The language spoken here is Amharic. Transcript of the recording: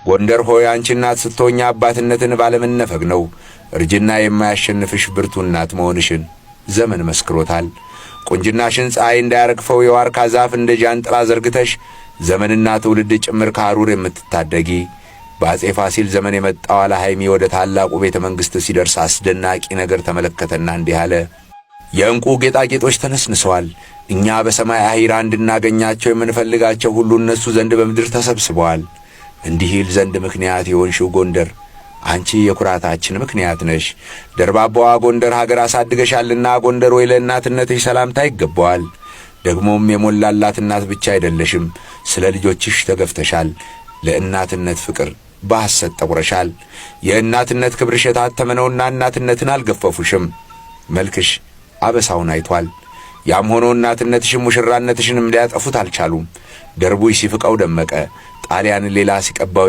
ጎንደር ሆይ፣ አንቺ እናት ስትሆኚ አባትነትን ባለመነፈግ ነው። እርጅና የማያሸንፍሽ ብርቱ እናት መሆንሽን ዘመን መስክሮታል። ቁንጅናሽን ፀሐይ እንዳያረግፈው የዋርካ ዛፍ እንደ ጃንጥላ ዘርግተሽ ዘመንና ትውልድ ጭምር ከሐሩር የምትታደጊ፣ በአጼ ፋሲል ዘመን የመጣው አላሃይሚ ወደ ታላቁ ቤተ መንግሥት ሲደርስ አስደናቂ ነገር ተመለከተና እንዲህ አለ። የዕንቁ ጌጣጌጦች ተነስንሰዋል። እኛ በሰማይ አሂራ እንድናገኛቸው የምንፈልጋቸው ሁሉ እነሱ ዘንድ በምድር ተሰብስበዋል። እንዲህ ይል ዘንድ ምክንያት የሆንሽው ጎንደር፣ አንቺ የኩራታችን ምክንያት ነሽ። ደርባባዋ ጎንደር፣ ሀገር አሳድገሻልና ጎንደር ወይ ለእናትነትሽ ሰላምታ ይገባዋል። ደግሞም የሞላላት እናት ብቻ አይደለሽም፣ ስለ ልጆችሽ ተገፍተሻል። ለእናትነት ፍቅር በሐሰት ጠቁረሻል። የእናትነት ክብርሽ የታተመ ነውና እናትነትን አልገፈፉሽም። መልክሽ አበሳውን አይቷል። ያም ሆኖ እናትነትሽም ሙሽራነትሽንም ሊያጠፉት አልቻሉም። ደርቡሽ ሲፍቀው ደመቀ፣ ጣሊያንን ሌላ ሲቀባው።